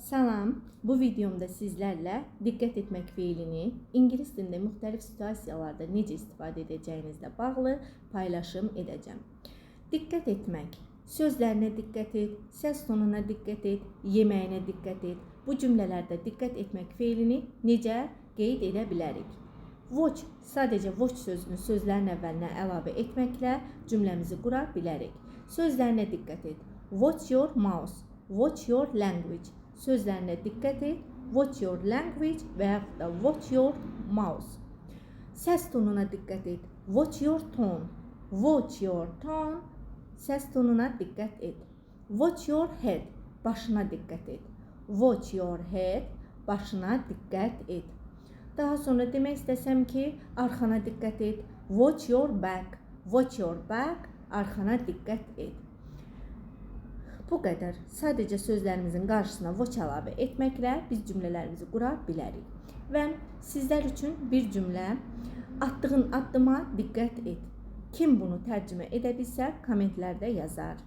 Salam. Bu videomda sizlərlə diqqət etmək feilini ingilis dilində müxtəlif situasiyalarda necə istifadə edəcəyinizlə bağlı paylaşım edəcəm. Diqqət etmək. Sözlərinə diqqət et, səs tonuna diqqət et, yeməyinə diqqət et. Bu cümlələrdə diqqət etmək feilini necə qeyd edə bilərik? Watch, sadəcə watch sözünü sözlərin əvvəlinə əlavə etməklə cümləmizi qura bilərik. Sözlərinə diqqət et. Watch your mouth. Watch your language. Sözlərinə diqqət et. Watch your language və yaxud da watch your mouth. Səs tonuna diqqət et. Watch your tone. Watch your tone. Səs tonuna diqqət et. Watch your head. Başına diqqət et. Watch your head. Başına diqqət et. Daha sonra demək istəsəm ki, arxana diqqət et. Watch your back. Watch your back. Arxana diqqət et. Bu qədər. Sadəcə sözlərimizin qarşısına watch əlavə etməklə biz cümlələrimizi qura bilərik. Və sizlər üçün bir cümlə: Atdığın addıma diqqət et. Kim bunu tərcümə edə bilsə, kommentlərdə yazar.